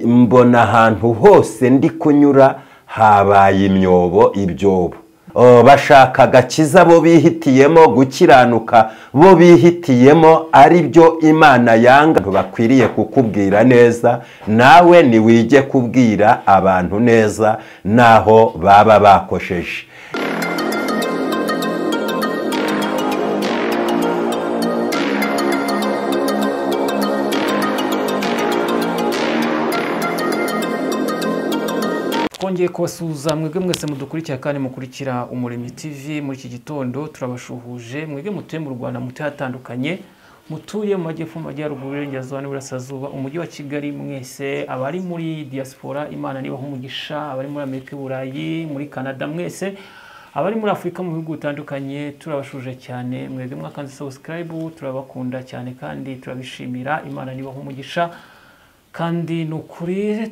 Mbona ahantu hose ndi kunyura habaye imyobo, ibyobo. Bashaka agakiza bo bihitiyemo, gukiranuka bo bihitiyemo, ari byo Imana yanga. Bakwiriye kukubwira neza, nawe niwige kubwira abantu neza naho baba bakosheje. Twongeye kubasuhuza mwebwe mwese mudukurikira kandi mukurikira Umuremyi TV muri iki gitondo. Turabashuhuje mwebwe mutuye mu Rwanda, mutuye hatandukanye, mutuye mu majyepfo, mu majyaruguru, iburengerazuba n'iburasirazuba, umujyi wa Kigali, mwese abari muri diaspora, Imana nibaha umugisha, abari muri Amerika, i Burayi, muri Canada, mwese abari muri Afurika mu bihugu bitandukanye, turabashuje cyane. Mwebwe mwakanze subscribe, turabakunda cyane kandi turabishimira. Imana nibaha umugisha kandi ni ukuri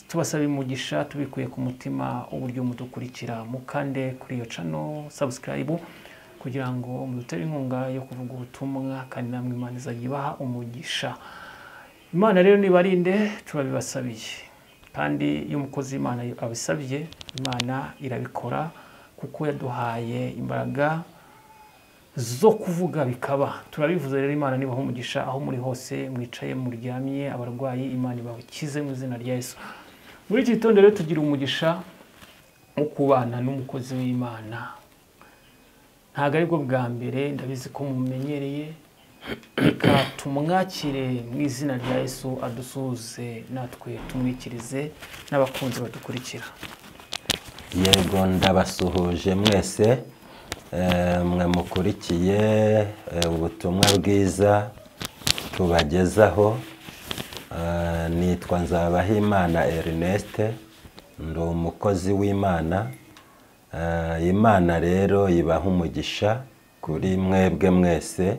tubasaba umugisha tubikuye ku mutima uburyo mudukurikira. Mukande kuri iyo channel subscribe kugira ngo mudutere inkunga yo kuvuga ubutumwa, kandi namwe Imana izajya ibaha umugisha. Imana rero nibarinde, turabibasabiye, kandi iyo umukozi w'Imana abisabye Imana irabikora, kuko yaduhaye imbaraga zo kuvuga bikaba. Turabivuze rero, Imana nibaha umugisha aho muri hose, mwicaye, muryamye, abarwayi Imana ibakize mu izina rya Yesu. Muri iki gitondo rero tugira umugisha wo kubana n'umukozi w'Imana. Ntabwo aribwo bwa mbere, ndabizi ko mumenyereye. Reka tumwakire mu izina rya Yesu, adusuhuze natwe tumwikirize n'abakunzi badukurikira. Yego, ndabasuhuje mwese mwe mukurikiye ubutumwa bwiza tubagezaho. Nitwa Nzabahimana Ernest, ndi umukozi w'Imana. Imana rero ibaha umugisha kuri mwebwe mwese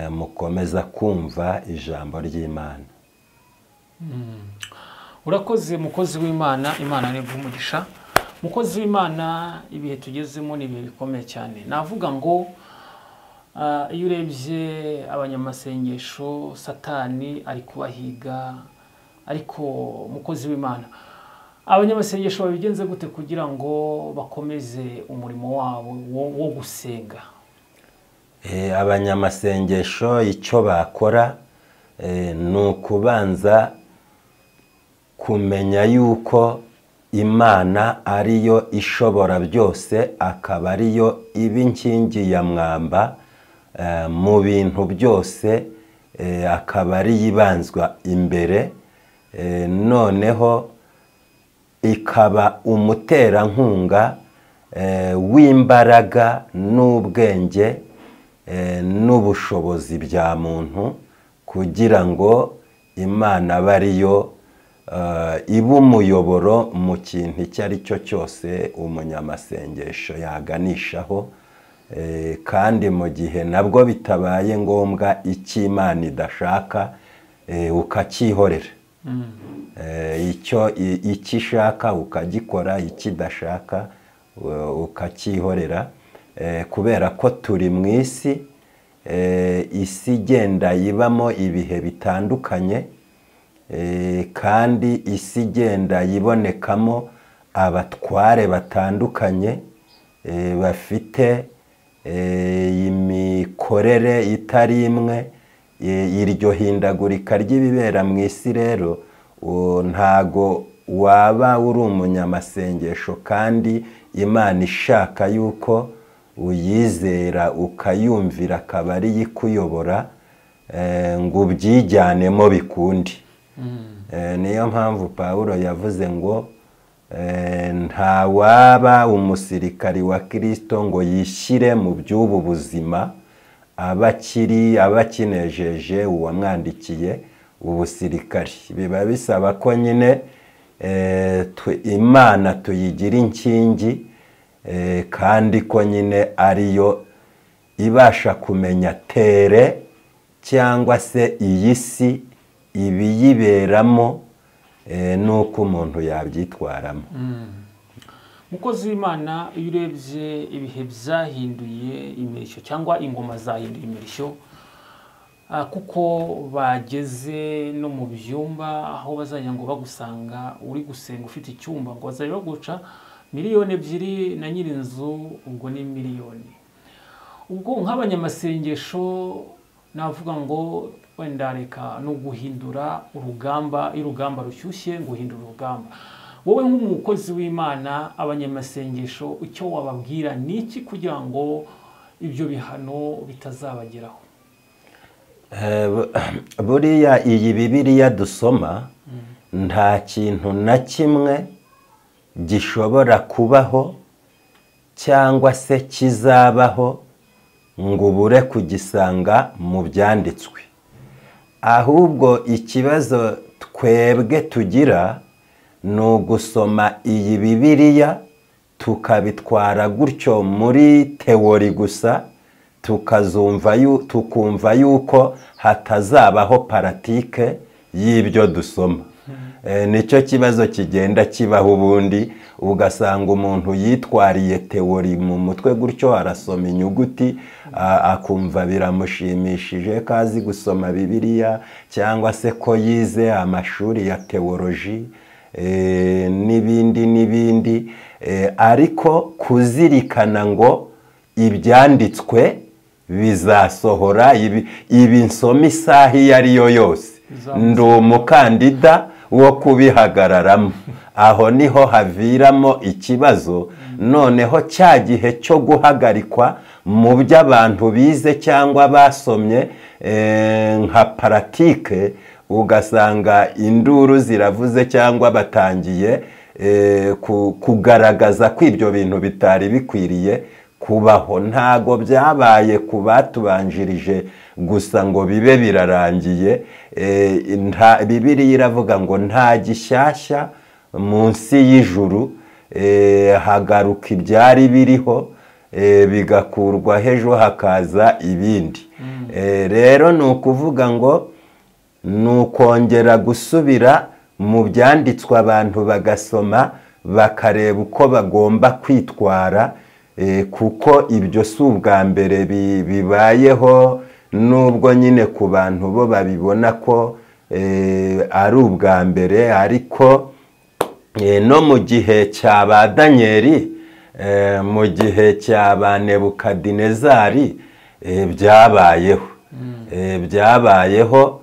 mukomeza kumva ijambo ry'Imana. Urakoze mukozi w'Imana, Imana ni umugisha. Mukozi w'Imana, ibihe tugezemo ni ibihe bikomeye cyane. Navuga ngo iyo urebye abanyamasengesho, Satani ari kubahiga, ariko mukozi w'Imana, abanyamasengesho babigenze gute kugira ngo bakomeze umurimo wabo wo gusenga? Abanyamasengesho icyo bakora ni ukubanza kumenya yuko Imana ariyo ishobora byose, akaba ariyo iba inkingi ya mwamba mu bintu byose, akaba ariyo ibanzwa imbere, noneho ikaba umuterankunga w'imbaraga n'ubwenge n'ubushobozi bya muntu, kugira ngo Imana abe ariyo iba umuyoboro mu kintu icyo ari cyo cyose umunyamasengesho yaganishaho. Kandi mu gihe nabwo bitabaye ngombwa, icyo Imana idashaka ukacyihorera, icyo ishaka ukagikora, icyo idashaka ukacyihorera, kubera ko turi mu isi, isi igenda ibamo ibihe bitandukanye, kandi isi igenda ibonekamo abatware batandukanye bafite imikorere itari imwe. Iryo hindagurika ry'ibibera mu isi rero, ntago waba uri umunyamasengesho kandi Imana ishaka yuko uyizera ukayumvira akaba ariyo ikuyobora, ngo ubyijyanemo bikundi. Niyo mpamvu Pawulo yavuze ngo nta waba umusirikari wa Kristo ngo yishyire mu by'ubu buzima, aba akinejeje uwamwandikiye ubusirikari. Biba bisaba ko nyine Imana tuyigira inkingi, kandi ko nyine ariyo ibasha kumenya tere cyangwa se iyi si ibiyiberamo nuko umuntu yabyitwaramo. Mukozi w'Imana, iyo urebye ibihe byahinduye imirishyo cyangwa ingoma zahinduye imirishyo, Kuko bageze no mu byumba aho bazajya ngo bagusanga uri gusenga ufite icyumba, ngo bazajya baguca 2 miliyoni na nyir'inzu ubwo ni miliyoni. Ubwo nk'abanyamasengesho navuga ngo wenda reka no guhindura urugamba, iyo urugamba rushyushye ngo uhindure urugamba. Wowe nk'umukozi w'Imana, abanyamasengesho icyo wababwira ni iki kugira ngo ibyo bihano bitazabageraho? Buriya iyi Bibiliya dusoma, nta kintu na kimwe gishobora kubaho cyangwa se kizabaho ngo ubure kugisanga mu byanditswe. Ahubwo ikibazo twebwe tugira ni ugusoma iyi Bibiliya tukabitwara gutyo muri théorie gusa, tukumva yuko hatazabaho pratique y'ibyo dusoma. Nicyo kibazo kigenda kibaho. Ubundi ugasanga umuntu yitwariye théorie mu mutwe gutyo, arasoma inyuguti, akumva biramushimishije ko azi gusoma Bibiliya cyangwa se ko yize amashuri ya théologie n'ibindi n'ibindi. Ariko kuzirikana ngo ibyanditswe bizasohora, ibi nsoma isaha iyo ari yo yose ndi umukandida wo kubihagararamo, aho niho haviramo ikibazo. Noneho cya gihe cyo guhagarikwa mu byo abantu bize cyangwa basomye nka pratique, ugasanga induru ziravuze cyangwa batangiye kugaragaza ko ibyo bintu bitari bikwiriye kubaho. Ntago byabaye ku batubanjirije gusa ngo bibe birarangiye. Bibiliya iravuga ngo nta gishyashya munsi y'ijuru, hagaruka ibyari biriho, bigakurwa ejo hakaza ibindi. Rero ni ukuvuga ngo ni ukongera gusubira mu byanditswe, abantu bagasoma bakareba uko bagomba kwitwara, kuko ibyo si ubwa mbere bibayeho, nubwo nyine ku bantu bo babibona ko ari ubwa mbere. Ariko no mu gihe cya ba Daniyeli, mu gihe cya ba Nebukadinezari, byabayeho. Byabayeho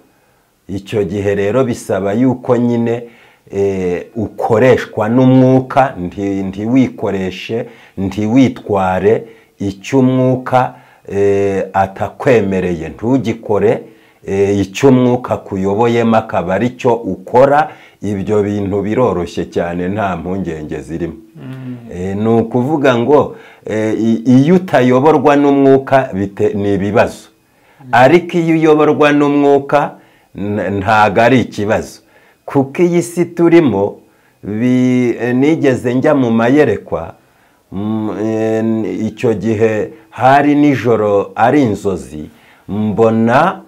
icyo gihe. Rero bisaba yuko nyine ukoreshwa n'umwuka, ntiwikoreshe, ntiwitware icyo umwuka atakwemereye, ntugikore. Icyo umwuka akuyoboyemo akaba ari cyo ukora. Ibyo bintu biroroshye cyane, nta mpungenge zirimo. Ni ukuvuga ngo iyo utayoborwa n'umwuka ni ibibazo, ariko iyo uyoborwa n'umwuka ntago ari ikibazo, kuko iyi si turimo, nigeze njya mu mayerekwa, icyo gihe hari nijoro, ari inzozi, mbona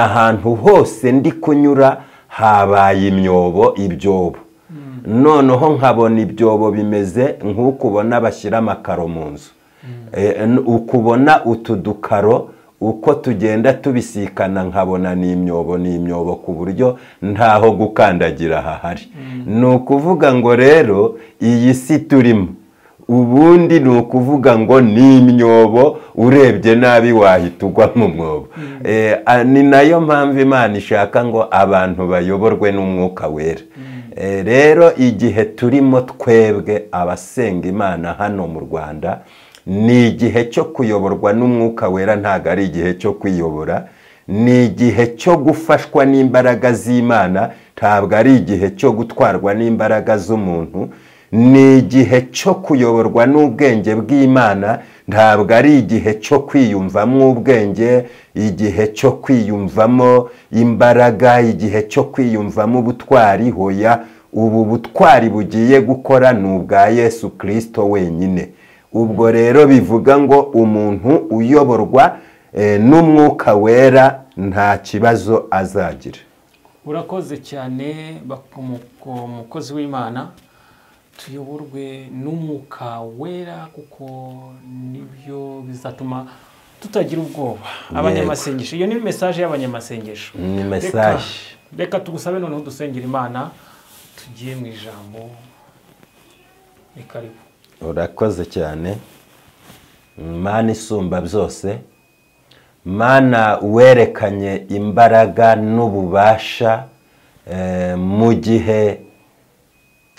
ahantu hose ndi kunyura habaye imyobo, ibyobo. Noneho nkabona ibyobo bimeze nk'uko ubona bashyira amakaro mu nzu, ukubona utu dukaro uko tugenda tubisikana, nkabona ni imyobo, ni imyobo, ku buryo ntaho gukandagira hahari. Ni ukuvuga ngo rero iyi si turimo ubundi ni ukuvuga ngo ni imyobo, urebye nabi wahita ugwa mu mwobo. Ni nayo mpamvu Imana ishaka ngo abantu bayoborwe n'Umwuka Wera. Rero igihe turimo twebwe abasenga Imana hano mu Rwanda ni igihe cyo kuyoborwa n'Umwuka Wera, ntabwo ari igihe cyo kwiyobora. Ni igihe cyo gufashwa n'imbaraga z'Imana, ntabwo ari igihe cyo gutwarwa n'imbaraga z'umuntu. Ni igihe cyo kuyoborwa n'ubwenge bw'Imana, ntabwo ari igihe cyo kwiyumvamo ubwenge, igihe cyo kwiyumvamo imbaraga, igihe cyo kwiyumvamo ubutwari. Hoya, ubu butwari bugiye gukora ni ubwa Yesu Kirisito wenyine. Ubwo rero bivuga ngo umuntu uyoborwa n'Umwuka Wera nta kibazo azagira. Urakoze cyane, umukozi w'Imana. Tuyoborwe n'Umwuka Wera kuko nibyo bizatuma Tutagira ubwoba abanyamasengesho. Iyo ni message y'abanyamasengesho. Ni message. Reka tugusabe noneho dusengera Imana tugiye mu ijambo. Ni karibu. Urakoze cyane. Mana isumba byose, Mana werekanye imbaraga n'ububasha mu gihe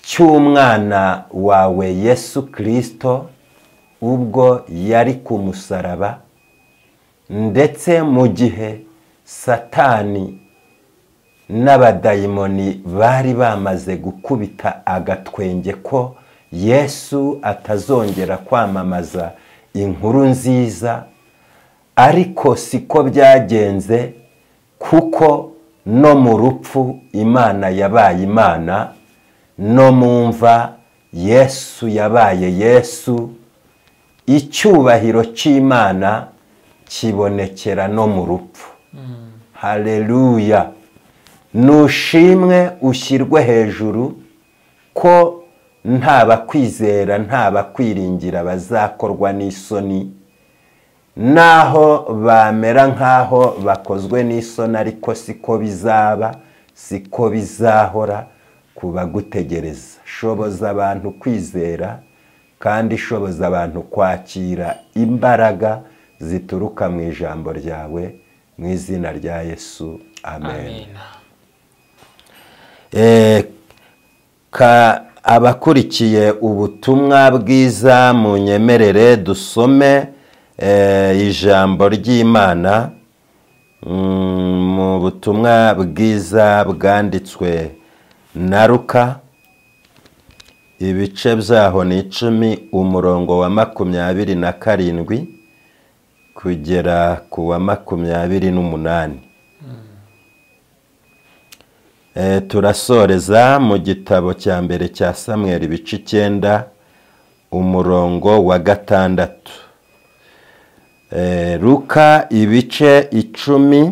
cy'umwana wawe Yesu Kristo ubwo yari ku musaraba, ndetse mu gihe Satani n'abadayimoni bari bamaze gukubita agatwenge ko Yesu atazongera kwamamaza inkuru nziza, ariko siko byagenze, kuko no mu rupfu Imana yabaye Imana, no mu mva Yesu yabaye Yesu. Icyubahiro cy'Imana kibonekera no mu rupfu. Haleluya. Nushimwe ushyirwe hejuru ko nta bakwizera nta bakwiringira bazakorwa n'isoni, naho bamera nkaho bakozwe n'isoni, ariko siko bizaba, siko bizahora kubagutegereza. Shoboza abantu kwizera kandi shoboza abantu kwakira imbaraga zituruka mu ijambo ryawe, mu izina rya Yesu, amen. Abakurikiye ubutumwa bwiza munyemerere dusome ijambo ry'Imana mu butumwa bwiza bwanditswe na Luka, ibice byaho ni 10 umurongo wa 27 kugera ku wa 28. Turasoreza mu gitabo cya mbere cya Samweli ibice 9 umurongo wa 6. Luka ibice 10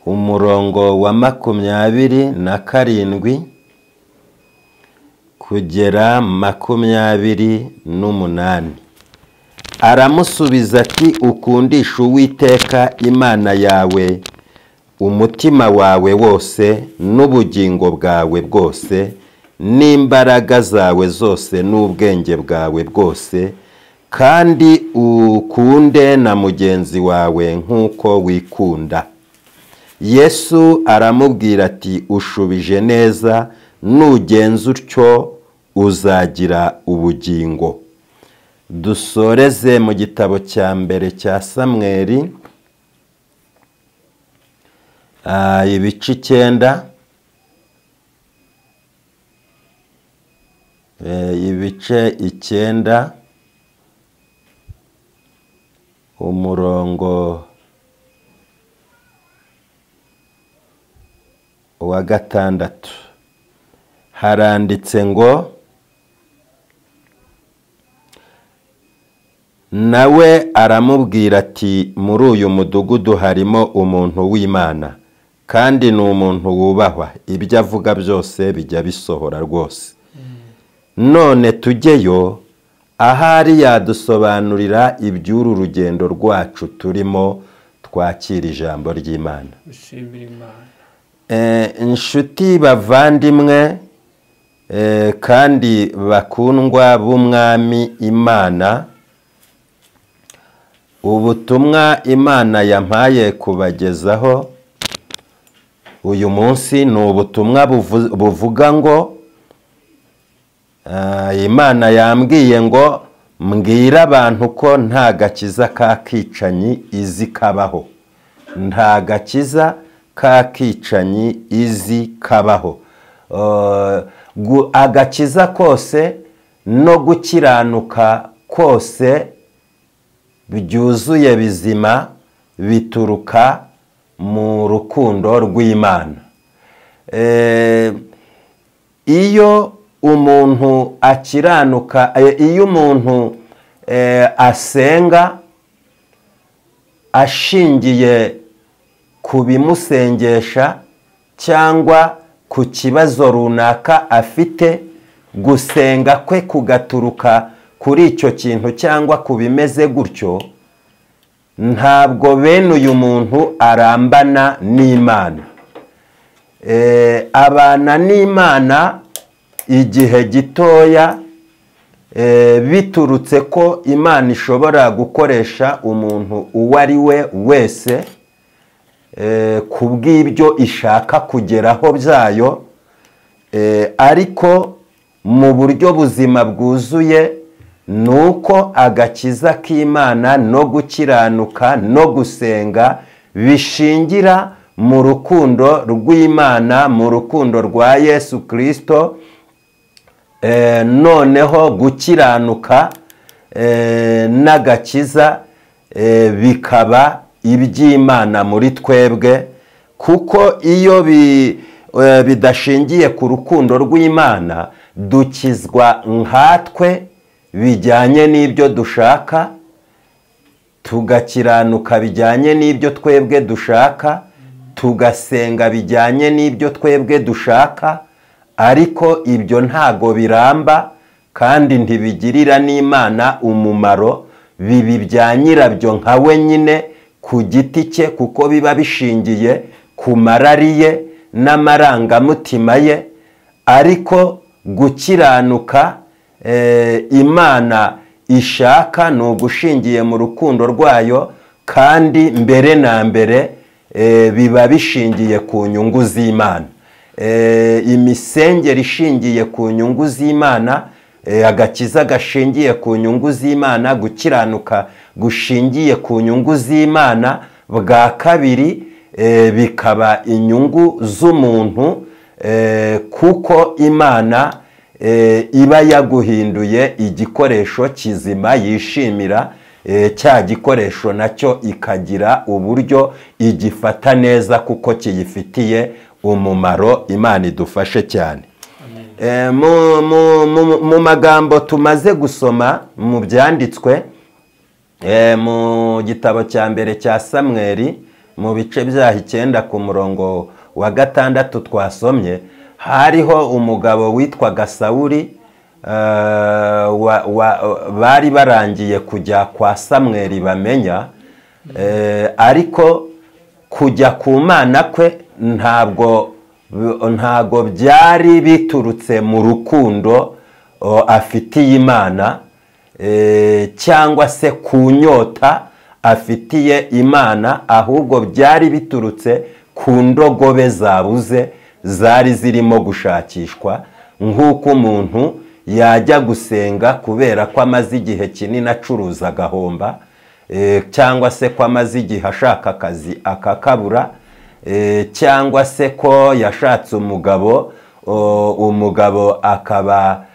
umurongo wa 27 kugera 28. Aramusubiza ati ukundisha Uwiteka Imana yawe umutima wawe wose n'ubugingo bwawe bwose n'imbaraga zawe zose n'ubwenge bwawe bwose, kandi ukunde na mugenzi wawe nk'uko wikunda. Yesu aramubwira ati ushubije neza, nugenza utyo uzagira ubugingo. Dusoreze mu gitabo cya mbere cya Samweli ibice 9, ibice 9 umurongo wa 6. Haranditse ngo nawe aramubwira ati muri uyu mudugudu harimo umuntu w'Imana, kandi ni umuntu wubahwa, ibyo avuga byose bijya bisohora rwose. None tujyeyo, ahari yadusobanurira iby'uru rugendo rwacu turimo, twakira ijambo ry'Imana. Inshuti bavandimwe kandi bakundwa b'Umwami Imana, ubutumwa Imana yampaye kubagezaho uyu munsi ni ubutumwa buvuga ngo Imana yambwiye ngo mbwira abantu ko nta gakiza k'akicanyi izi kabaho. Nta gakiza k'akicanyi izi kabaho. Agakiza kose no gukiranuka kose byuzuye bizima bituruka mu rukundo rw'Imana. Iyo umuntu akiranuka, iyo umuntu asenga ashingiye ku bimusengesha cyangwa ku kibazo runaka afite, gusenga kwe kugaturuka kuri icyo kintu cyangwa ku bimeze gutyo, ntabwo bene uyu muntu arambana n'Imana. Abana n'Imana igihe gitoya, biturutse ko Imana ishobora gukoresha umuntu uwo ari we wese ku bw'ibyo ishaka kugeraho byayo, ariko mu buryo buzima bwuzuye ni uko agakiza k'Imana no gukiranuka no gusenga bishingira mu rukundo rw'Imana, mu rukundo rwa Yesu Kristo. Noneho gukiranuka n'agakiza bikaba iby'Imana muri twebwe, kuko iyo bidashingiye ku rukundo rw'Imana dukizwa nkatwe bijyanye n'ibyo dushaka, tugakiranuka bijyanye n'ibyo twebwe dushaka, tugasenga bijyanye n'ibyo twebwe dushaka, ariko ibyo ntago biramba kandi ntibigirira n'Imana umumaro, bibi bya nyirabyo nka wenyine ku giti cye, kuko biba bishingiye ku marari ye n'amarangamutima ye. Ariko gukiranuka Imana ishaka ni ugushingiye mu rukundo rwayo, kandi mbere na mbere biba bishingiye ku nyungu z'Imana. Imisengere ishingiye ku nyungu z'Imana, agakiza gashingiye ku nyungu z'Imana, gukiranuka gushingiye ku nyungu z'Imana, bwa kabiri bikaba inyungu z'umuntu, kuko Imana iba yaguhinduye igikoresho kizima yishimira, cya gikoresho nacyo ikagira uburyo igifata neza kuko kiyifitiye umumaro. Imana idufashe cyane. Mu magambo tumaze gusoma mu byanditswe mu gitabo cya mbere cya Samweli mu bice byaho 9 ku murongo wa 6 twasomye, hariho umugabo witwaga Sawuli, bari barangiye kujya kwa Samweli bamenya, ariko kujya ku Mana kwe ntabwo byari biturutse mu rukundo afitiye Imana, cyangwa se ku nyota afitiye Imana, ahubwo byari biturutse ku ndogobe zabuze zari zirimo gushakishwa. Nk'uko umuntu yajya gusenga kubera ko amaze igihe kinini acuruza agahomba, cyangwa se ko amaze igihe ashaka akazi akakabura, cyangwa se ko yashatse umugabo, umugabo akaba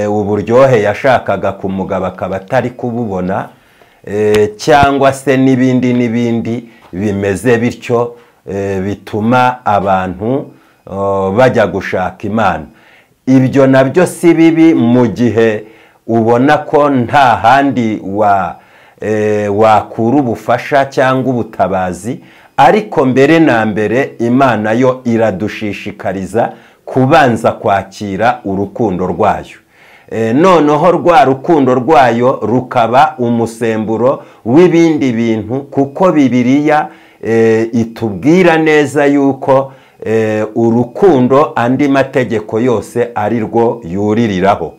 uburyohe yashakaga ku mugabo akaba atari kububona, cyangwa se n'ibindi n'ibindi bimeze bityo bituma abantu bajya gushaka Imana. Ibyo nabyo si bibi mu gihe ubona ko nta handi wakura ubufasha cyangwa ubutabazi, ariko mbere na mbere Imana yo iradushishikariza kubanza kwakira urukundo rwayo. Noneho rwa rukundo rwayo rukaba umusemburo w'ibindi bintu, kuko Bibiliya itubwira neza yuko urukundo andi mategeko yose ari rwo yuririraho.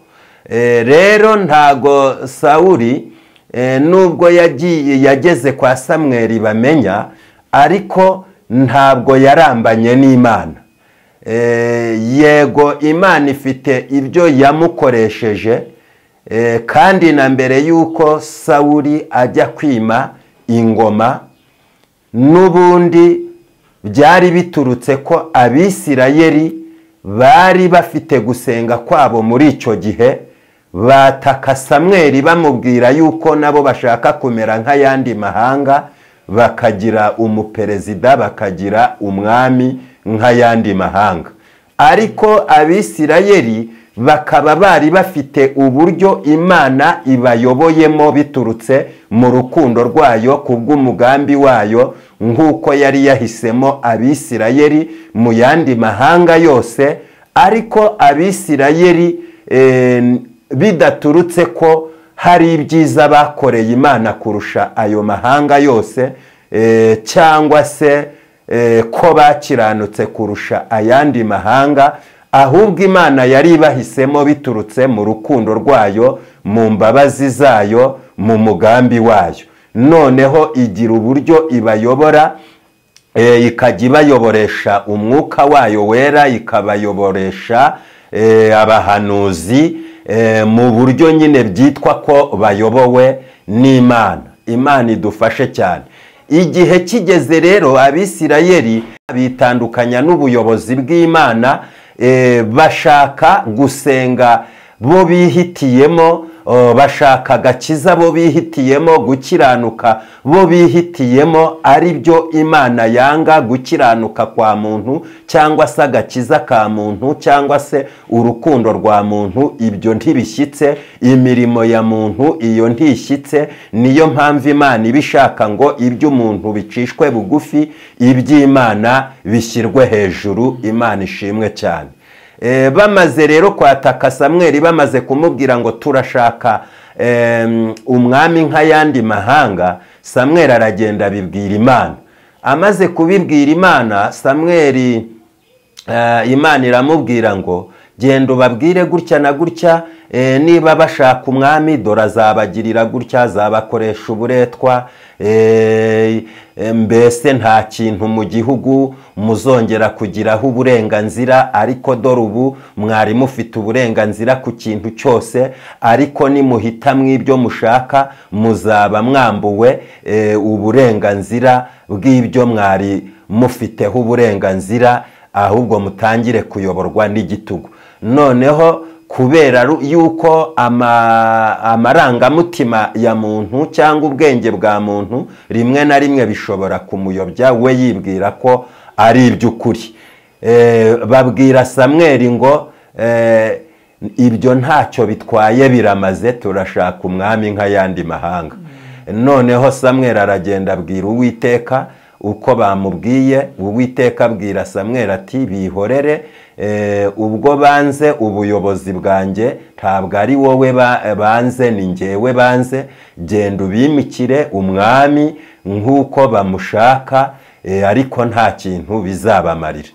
Rero ntago Sawuli nubwo yagiye yageze kwa Samweli bamenya, ariko ntabwo yarambanye n'Imana. Yego Imana ifite ibyo yamukoresheje, kandi na mbere yuko Sawuli ajya kwima ingoma, n'ubundi byari biturutse ko Abisirayeli bari bafite gusenga kwabo muri icyo gihe, bataka Samweli bamubwira yuko nabo bashaka kumera nk'ayandi mahanga, bakagira umuperezida, bakagira umwami nk'ayandi mahanga. Ariko Abisirayeli bakaba bari bafite uburyo Imana ibayoboyemo biturutse mu rukundo rwayo kubw'umugambi wayo, nk'uko yari yahisemo Abisirayeli mu yandi mahanga yose. Ariko Abisirayeli bidaturutse ko hari ibyiza bakoreye Imana kurusha ayo mahanga yose, cyangwa se ko bakiranutse kurusha ayandi mahanga, ahubwo Imana yari ibahisemo biturutse mu rukundo rwayo, mu mbabazi zayo, mu mugambi wayo. Noneho igira uburyo ibayobora, ikajya ibayoboresha umwuka wayo wera, ikabayoboresha abahanuzi mu buryo nyine byitwa ko bayobowe n'Imana. Imana idufashe cyane. Igihe kigeze rero Abisirayeli bitandukanya n'ubuyobozi bw'Imana, bashaka gusenga bo bihitiyemo, bashaka agakiza bo bihitiyemo, gukiranuka bo bihitiyemo, ari byo Imana yanga, gukiranuka kwa muntu cyangwa se agakiza ka muntu cyangwa se urukundo rwa muntu, ibyo ntibishyitse, imirimo ya muntu iyo ntishyitse. Niyo mpamvu Imana ibishaka ngo iby'umuntu bicishwe bugufi, iby'Imana bishyirwe hejuru. Imana ishimwe cyane. Bamaze rero kwataka Samweli, bamaze kumubwira ngo turashaka umwami nk'ayandi mahanga, Samweli aragenda abibwira Imana. Amaze kubibwira Imana, Samweli Imana iramubwira ngo genda ubabwire gutya na gutya, niba bashaka umwami dore azabagirira gutya, azabakoresha uburetwa, mbese nta kintu mu gihugu muzongera kugiraho uburenganzira, ariko dore ubu mwari mufite uburenganzira ku kintu cyose, ariko nimuhita mw'ibyo mushaka muzaba mwambuwe uburenganzira bw'ibyo mwari mufiteho uburenganzira, ahubwo mutangire kuyoborwa n'igitugu. Noneho kubera yuko amarangamutima ya muntu cyangwa ubwenge bwa muntu rimwe na rimwe bishobora kumuyobya, we yibwira ko ari iby'ukuri, babwira Samweli ngo ibyo ntacyo bitwaye, biramaze, turashaka umwami nk'ayandi mahanga. Noneho Samweli aragenda abwira Uwiteka uko bamubwiye. Uwiteka abwira Samweli ati bihorere, ubwo banze ubuyobozi bwanjye, ntabwo ari wowe banze, ni njyewe banze, genda ubimikire umwami nk'uko bamushaka, ariko nta kintu bizabamarira.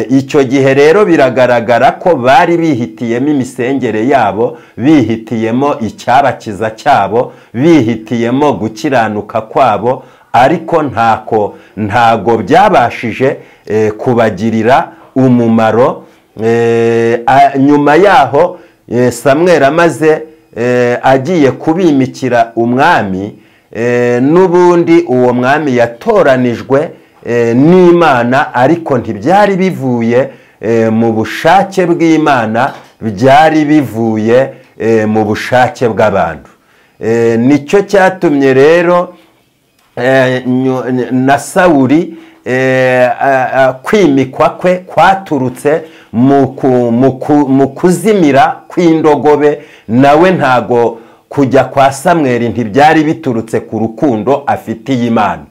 Icyo gihe rero biragaragara ko bari bihitiyemo imisengere yabo, bihitiyemo icyabakiza cyabo, bihitiyemo gukiranuka kwabo, ariko ntago byabashije kubagirira umumaro. Nyuma yaho Samweli amaze agiye kubimikira umwami, n'ubundi uwo mwami yatoranijwe n'Imana, ariko ntibyari bivuye mu bushake bw'Imana, byari bivuye mu bushake bw'abantu. Nicyo cyatumye rero na Sawuli kwimikwa kwe kwaturutse mu kuzimira kw'indogobe, nawe ntago kujya kwa Samweli ntibyari biturutse ku rukundo afitiye Imana.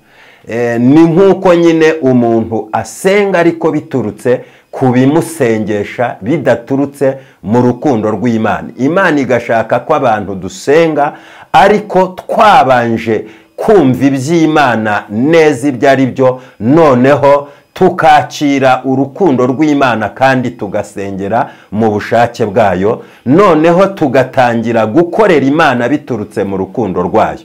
Ni nk'uko nyine umuntu asenga ariko biturutse ku bimusengesha, bidaturutse mu rukundo rw'Imana. Imana igashaka ko abantu dusenga ariko twabanje kumva iby'Imana neza ibyo ari byo, noneho tukakira urukundo rw'Imana kandi tugasengera mu bushake bwayo, noneho tugatangira gukorera Imana biturutse mu rukundo rwayo.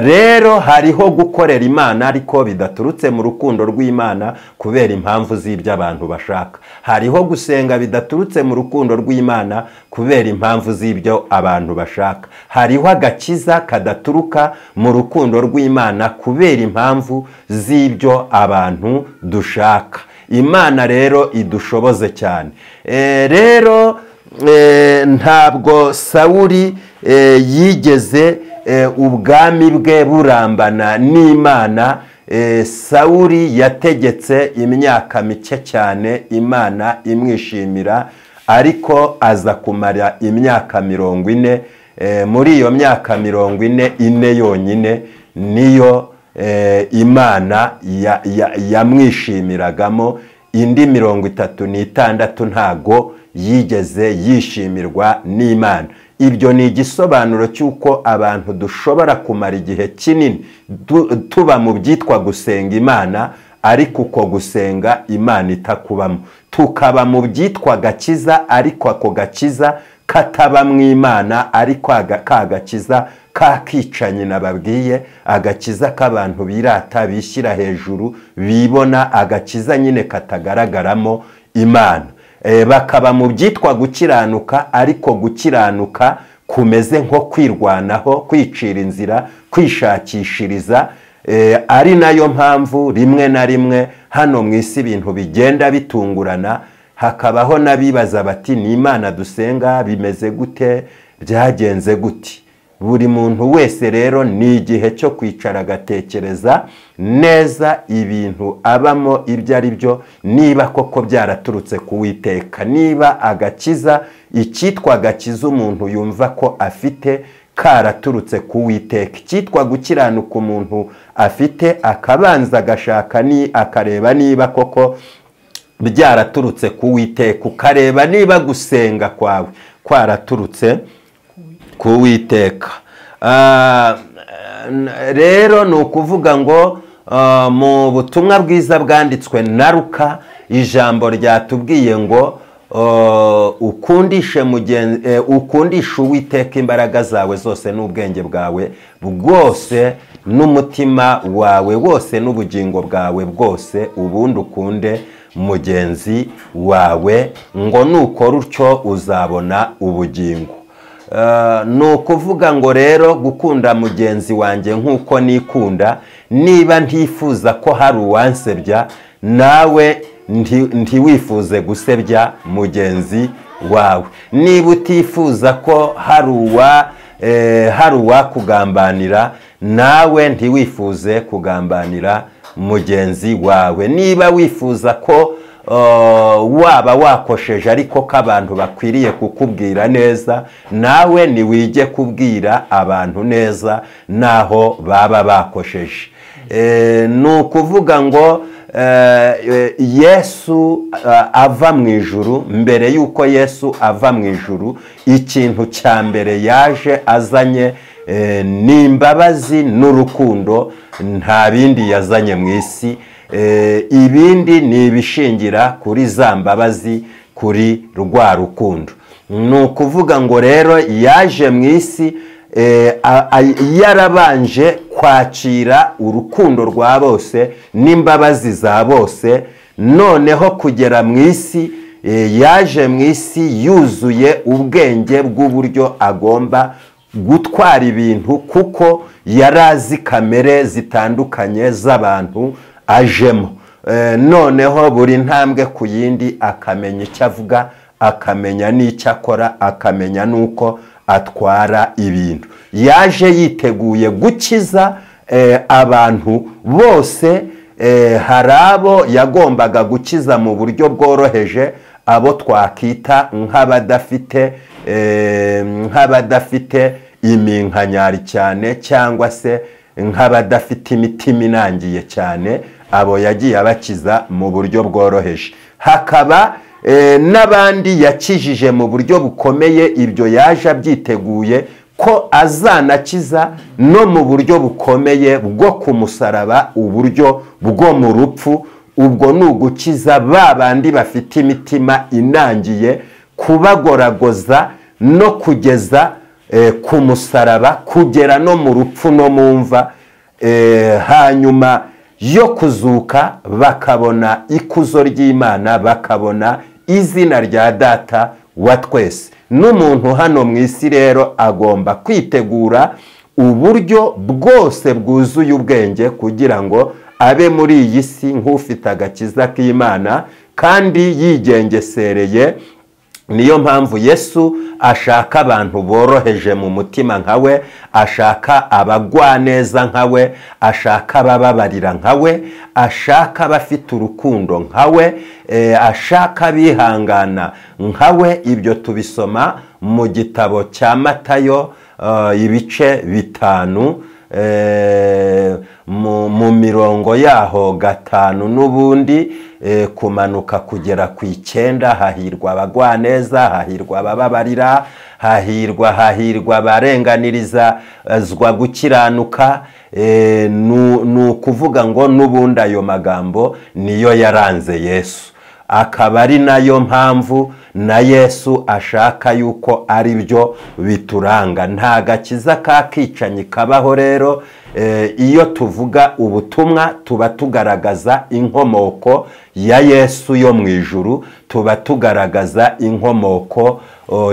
Rero hariho gukorera Imana ariko bidaturutse mu rukundo rw'Imana kubera impamvu z'ibyo abantu bashaka. Hariho gusenga bidaturutse mu rukundo rw'Imana kubera impamvu z'ibyo abantu bashaka. Hariho agakiza kadaturuka mu rukundo rw'Imana kubera impamvu z'ibyo abantu dushaka. Imana rero idushoboze cyane. Rero ntabwo Sawuli yigeze ubwami bwe burambana n'Imana. Sawuli yategetse imyaka mike cyane, Imana imwishimira, ariko aza kumara imyaka 40. Muri iyo myaka 44 yonyine niyo Imana yamwishimiragamo, indi 36 ntago yigeze yishimirwa n'Imana. Ibyo ni igisobanuro cy'uko abantu dushobora kumara igihe kinini tuba mu byitwa gusenga Imana, ariko uko gusenga Imana itakubamo. Tukaba mu byitwa gakiza, ariko ako gakiza kataba mu Imana, ariko ka gakiza kakicanyi nababwiye, agakiza k'abantu birata, bishyira hejuru, bibona, agakiza nyine katagaragaramo Imana. Bakaba mu byitwa gukiranuka, ariko gukiranuka kumeze nko kwirwanaho, kwicira inzira, kwishakishiriza. Ari nayo mpamvu rimwe na rimwe hano mu isi ibintu bigenda bitungurana, hakabaho n'abibaza bati ni Imana dusenga bimeze gute, byagenze gute? Buri muntu wese rero ni igihe cyo kwicara agatekereza neza ibintu abamo ibyo ari byo, niba koko byaraturutse ku Uwiteka, niba agakiza, icyitwa agakiza umuntu yumva ko afite karaturutse ku Uwiteka, icyitwa gukiranuka umuntu afite akabanza agashaka ni akareba niba koko byaraturutse ku Uwiteka, ukareba niba gusenga kwawe kwaraturutse ku Uwiteka. Rero ni ukuvuga ngo mu butumwa bwiza bwanditswe na Luka, ijambo ryatubwiye ngo ukundishe Uwiteka imbaraga zawe zose n'ubwenge bwawe bwose n'umutima wawe wose n'ubugingo bwawe bwose, ubundi ukunde mugenzi wawe, ngo nukora utyo uzabona ubugingo. Ni ukuvuga ngo rero gukunda mugenzi wanjye nk'uko nikunda, niba ntifuza ko hari uwansebya, nawe ntiwifuze gusebya mugenzi wawe. Niba utifuza ko hari uwakugambanira, nawe ntiwifuze kugambanira mugenzi wawe. Niba wifuza ko waba wakosheje ariko ko abantu bakwiriye kukubwira neza, nawe niwige kubwira abantu neza naho baba bakosheje. Ni ukuvuga ngo Yesu ava mu ijuru, mbere yuko Yesu ava mu ijuru, ikintu cya mbere yaje azanye ni imbabazi n'urukundo, nta bindi yazanye mu isi. Ibindi ni ibishingira kuri za mbabazi, kuri rwa rukundo. Ni ukuvuga ngo rero yaje mu isi yarabanje kwakira urukundo rwa bose n'imbabazi za bose, noneho kugera mu isi yaje mu isi yuzuye ubwenge bw'uburyo agomba gutwara ibintu, kuko yarazi kamere zitandukanye z'abantu ajemo. Noneho buri ntambwe ku yindi akamenya icyo avuga, akamenya n'icyo akora, akamenya n'uko atwara ibintu. Yaje yiteguye gukiza abantu bose. Hari abo yagombaga gukiza mu buryo bworoheje, abo twakita nk'abadafite iminkanyari cyane, cyangwa se nk'abadafite imitima inangiye cyane, abo yagiye abakiza mu buryo bworoheje. Hakaba n'abandi yakijije mu buryo bukomeye, ibyo yaje abyiteguye ko azanakiza no mu buryo bukomeye bwo kumusaraba, uburyo bwo mu rupfu. Ubwo ni ugukiza ba bandi bafite imitima inangiye, kubagoragoza no kugeza ku musaraba, kugera no mu rupfu no mu mva, hanyuma yo kuzuka bakabona ikuzo ry'Imana, bakabona izina rya Data wa twese. N'umuntu hano mu isi rero agomba kwitegura uburyo bwose bwuzuye ubwenge kugira ngo abe muri iyi si nk'ufite agakiza k'Imana kandi yigengesereye. Niyo mpamvu Yesu ashaka abantu boroheje mu mutima nkawe, ashaka abagwaneza nkawe, ashaka abababarira nkawe, ashaka abafite urukundo nkawe, ashaka abihangana nkawe. Ibyo tubisoma mu gitabo cya Matayo ibice 5. mu mirongo yaho 5 n'ubundi kumanuka kugera ku 9, hahirwa abagwaneza, hahirwa abababarira, hahirwa hahirwa abarenganirizwa gukiranuka. Ni ukuvuga ngo n'ubundi ayo magambo niyo yaranze Yesu, akaba ari nayo mpamvu na Yesu ashaka yuko ari byo bituranga. Nta gakiza kakicanyi kabaho. Rero iyo tuvuga ubutumwa tuba tugaragaza inkomoko ya Yesu yo mu ijuru, tuba tugaragaza inkomoko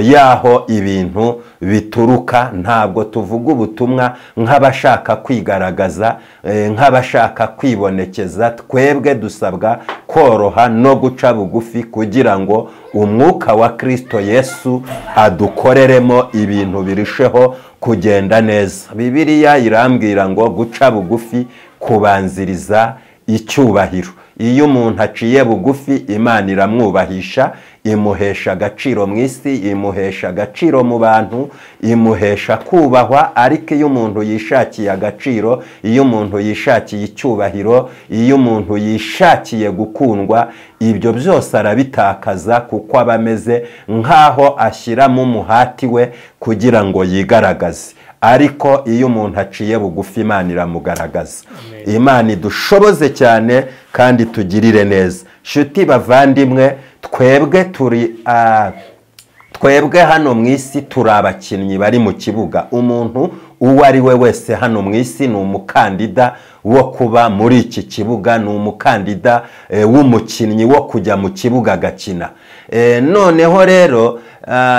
yaho ibintu bituruka. Ntabwo tuvuga ubutumwa nk'abashaka kwigaragaza, nk'abashaka kwibonekeza. Twebwe dusabwa koroha no guca bugufi kugira ngo umwuka wa Kristo Yesu adukoreremo ibintu birusheho kugenda neza. Bibiliya irambwira ngo guca bugufi kubanziriza icyubahiro. Iyo umuntu aciye bugufi, Imana iramwubahisha, imuhesha agaciro mu isi, imuhesha agaciro mu bantu, imuhesha kubahwa. Ariko iyo umuntu yishakiye agaciro, iyo umuntu yishakiye icyubahiro, iyo umuntu yishakiye gukundwa, ibyo byose arabitakaza, kuko aba ameze nk'aho ashyiramo umuhati we kugira ngo yigaragaze. Ariko iyo umuntu aciye bugufi, Imana iramugaragaza. Imana idushoboze cyane kandi tugirire neza. Shuti bavandimwe, twebwe turi twebwe hano mu isi turi abakinnyi bari mu kibuga. Umuntu uwo ari we wese hano mu isi ni umukandida wo kuba muri iki kibuga, ni umukandida w'umukinnyi wo kujya mu kibuga agakina. Noneho rero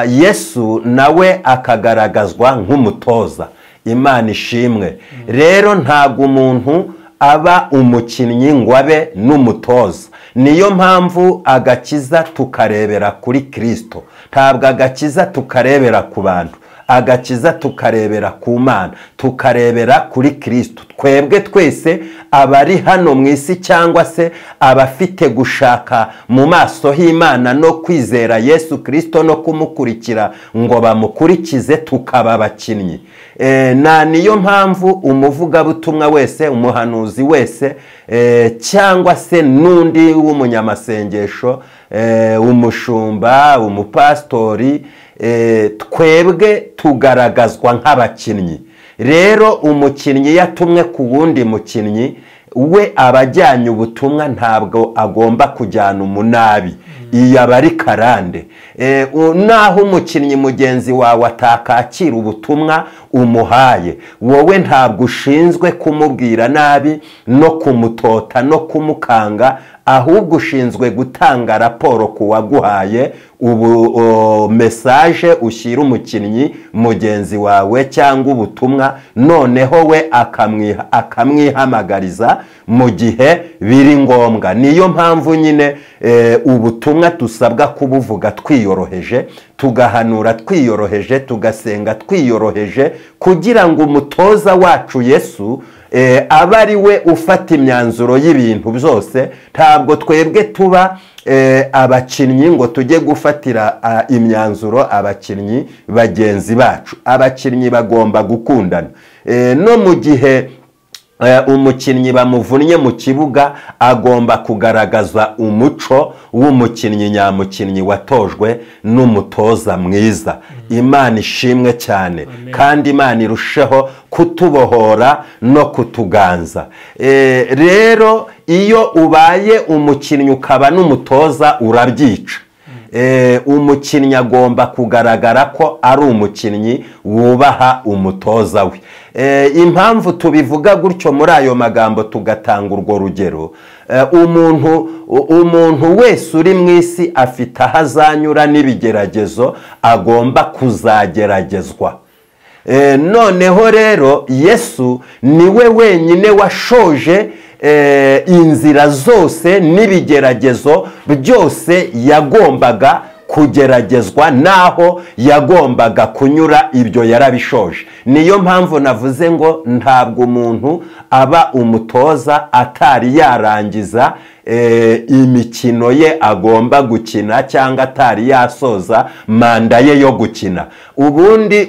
Yesu nawe akagaragazwa nk'umutoza. Imana ishimwe. Rero ntabwo umuntu aba umukinnyi ngo abe n'umutoza. Niyo mpamvu agakiza tukarebera kuri Kristo, ntabwo agakiza tukarebera ku bantu, agakiza tukarebera ku Mana, tukarebera kuri Kristo. Twebwe twese abari hano mu isi cyangwa se abafite gushaka mu maso h'Imana no kwizera Yesu Kristo no kumukurikira ngo bamukurikize, tukaba abakinnyi. Na niyo mpamvu umuvugabutumwa wese, umuhanuzi wese, cyangwa se n'undi w'umunyamasengesho, umushumba, umupastori, twebwe tugaragazwa nk'abakinnyi. Rero umukinnyi yatumwe ku wundi mukinnyi, we abajyanye ubutumwa ntabwo agomba kujyana umunabi, iyo aba ari karande. Naho umukinnyi mugenzi wawe atakakira ubutumwa umuhaye, wowe ntabwo ushinzwe kumubwira nabi no kumutota no kumukanga, ahubwo ushinzwe gutanga raporo ku waguhaye ubu message ushyira umukinnyi mugenzi wawe cyangwa ubutumwa, noneho we akamwihamagariza mu gihe biri ngombwa. Niyo mpamvu nyine ubutumwa dusabwa kubuvuga twiyoroheje, tugahanura twiyoroheje, tugasenga twiyoroheje, kugira ngo umutoza wacu Yesu aba ari we ufata imyanzuro y'ibintu byose. Ntabwo twebwe tuba abakinnyi ngo tujye gufatira imyanzuro abakinnyi bagenzi bacu. Abakinnyi bagomba gukundana. No mu gihe umukinnyi bamuvunnye mu kibuga, agomba kugaragaza umuco w'umukinnyi nyamukinnyi watojwe n'umutoza mwiza. Imana ishimwe cyane, kandi Imana irusheho kutubohora no kutuganza. Rero iyo ubaye umukinnyi ukaba n'umutoza urabyica. Umukinnyi agomba kugaragara ko ari umukinnyi wubaha umutoza we. Impamvu tubivuga gutyo muri ayo magambo tugatanga urwo rugero, umuntu wese uri mu isi afite aho azanyura n'ibigeragezo agomba kuzageragezwa. Noneho rero Yesu niwe wenyine washoje inzira zose n'ibigeragezo byose yagombaga kugeragezwa, naho yagombaga kunyura ibyo yarabishoje. Niyo mpamvu navuze ngo ntabwo umuntu aba umutoza atari yarangiza imikino ye agomba gukina, cyangwa atari yasoza manda ye yo gukina. Ubundi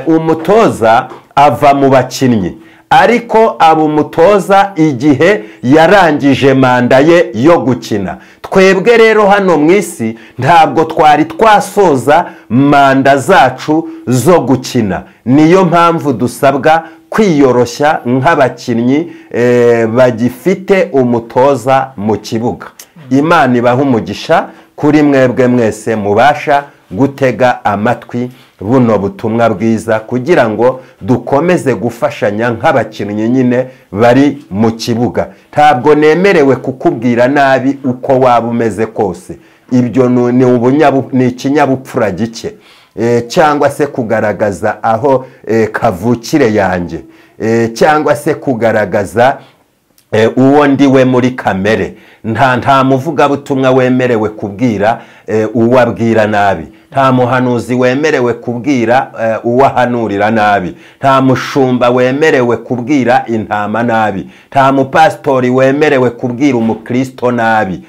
umutoza ava mu bakinnyi, ariko aba umutoza igihe yarangije manda ye yo gukina. Twebwe rero hano mu isi ntabwo twari twasoza manda zacu zo gukina. Niyo mpamvu dusabwa kwiyoroshya nk'abakinnyi bagifite umutoza mu kibuga. Imana ibaha umugisha kuri mwebwe mwese mubasha gutega amatwi buno butumwa bwiza, kugira ngo dukomeze gufashanya nk'abakinnyi nyine bari mu kibuga. Ntabwo nemerewe kukubwira nabi uko waba umeze kose, ibyo ni ikinyabupfura gike, cyangwa se kugaragaza aho kavukire yanjye, cyangwa se kugaragaza uwo ndiwe muri kamere. Nta muvugabutumwa wemerewe kubwira uwo abwira nabi, nta muhanuzi wemerewe kubwira uwo ahanurira nabi, nta mushumba wemerewe kubwira intama nabi, nta mupasitori wemerewe kubwira umukristo nabi.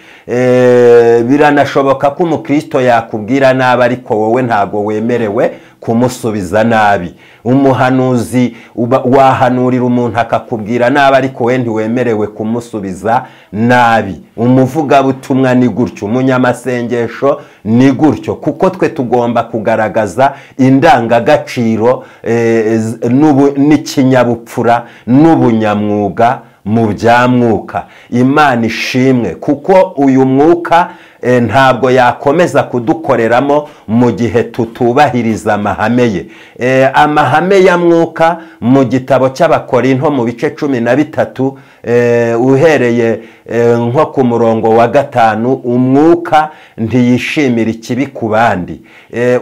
Biranashoboka ko umukristo yakubwira nabi, ariko wowe ntago wemerewe kumusubiza nabi. Umuhanuzi wahanurira umuntu akakubwira nabi, ariko we ntiwemerewe kumusubiza nabi. Umuvugabutumwa ni gutyo, umunyamasengesho ni gutyo, kuko twe tugomba kugaragaza indangagaciro n'ikinyabupfura n'ubunyamwuga mu bya mwuka. Imana ishimwe, kuko uyu mwuka ntabwo yakomeza kudukoreramo mu gihe tutubahiriza amahame ye. Amahame ya mwuka mu gitabo cy'Abakorinto mu bice 13, uhereye nko ku murongo wa 5, umwuka ntiyishimira ikibi ku bandi,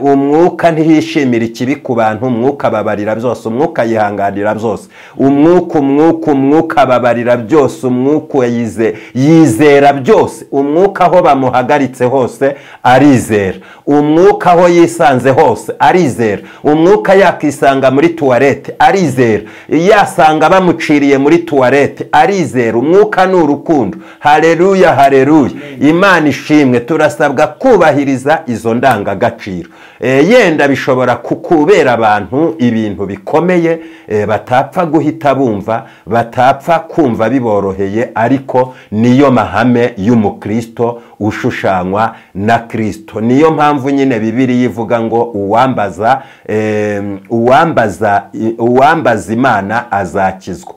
umwuka ntiyishimira ikibi ku bantu, umwuka ababarira byose, umwuka yihanganira byose, umwuka ababarira byose, umwuka yizera byose, umwuka aho bamuhagaritse hose arizera, umwuka aho yisanze hose arizera, umwuka yakisanga muri tuwarete arizera, yasanga bamuciriye muri tuwarete arizera. Umwuka ni urukundo. Haleluya, haleluya. Imana ishimwe. Turasabwa kubahiriza izo ndangagaciro. Yenda bishobora kukubera abantu ibintu bikomeye, batapfa guhita bumva, batapfa kumva biboroheye, ariko niyo mahame y'umukristo ushushanywa na Kristo. Niyo mpamvu nyine Bibiliya ivuga ngo uwambaza Imana azakizwa.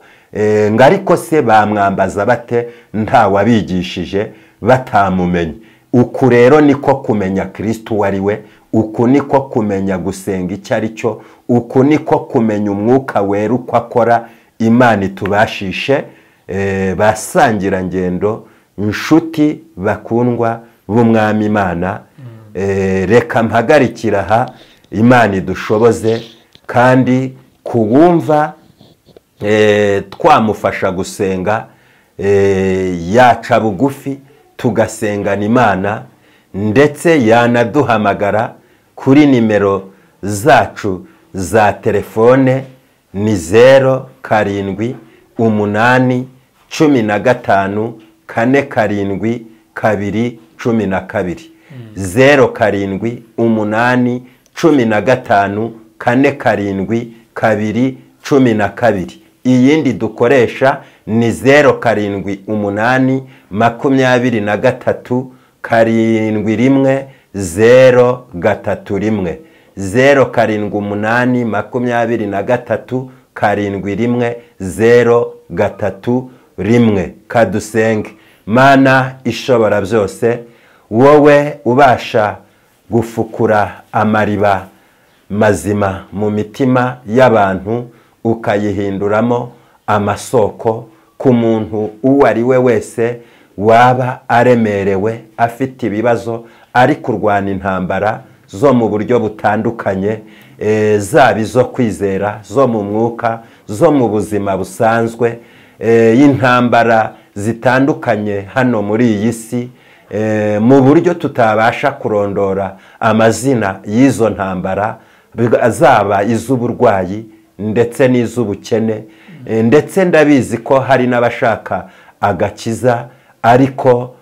Ngariko se bamwambaza bate nta wabigishije batamumenye? Uku rero niko kumenya Kristo uwo we, uku niko kumenya gusenga icyo ari cyo, uku niko kumenya umwuka wera uko akora. Imana itubashishe, basangirangendo, inshuti bakundwa b'Umwami Imana. Reka mpagarikira aha, Imana idushoboze, kandi kuwumva twamufasha gusenga, yaca bugufi tugasengana Imana, ndetse yanaduhamagara kuri nimero zacu za telefone ni 0 7 8 15 4 7 2 12, 0 7 8 15 4 7 2 12. Iyindi dukoresha ni 0 7 8 23 7 1 0 3 1, 0 7 8 23 7 1 0 3 1. Kadusenge. Mana ishobora byose, wowe ubasha gufukura amariba mazima mu mitima y'abantu ukayihinduramo amasoko ku muntu uwo ari we wese waba aremerewe, afite ibibazo, ari kurwana intambara zo mu buryo butandukanye, zaba izo kwizera, zo mu mwuka, zo mu buzima busanzwe, y'intambara zitandukanye hano muri iyi si, mu buryo tutabasha kurondora amazina y'izo ntambara, zaba iz'uburwayi ndetse n'iz'ubukene, ndetse ndabizi ko hari n'abashaka agakiza ariko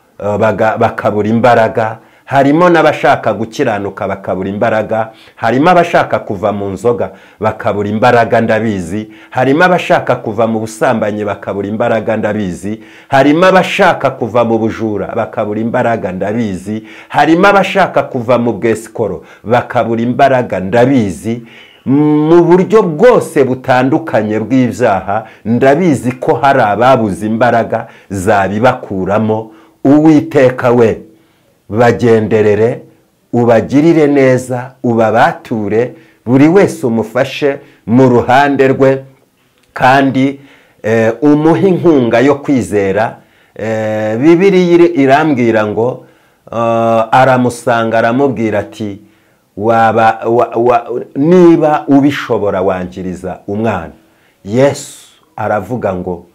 bakabura imbaraga. Harimo n'abashaka gukiranuka bakabura imbaraga. Harimo abashaka kuva mu nzoga bakabura imbaraga, ndabizi. Harimo abashaka kuva mu busambanyi bakabura imbaraga, ndabizi. Harimo abashaka kuva mu bujura bakabura imbaraga, ndabizi. Harimo abashaka kuva mu bwesikoro bakabura imbaraga, ndabizi. Mu buryo bwose butandukanye bw'ibyaha, ndabizi ko hari ababuze imbaraga zabibakuramo. Uwiteka we, bagenderere, ubagirire neza, ubabature, buri wese umufashe mu ruhande rwe, kandi umuhe inkunga yo kwizera. Bibiliya irambwira ngo aramusanga aramubwira ati waba niba ubishobora wangiriza umwana. Yesu aravuga ngo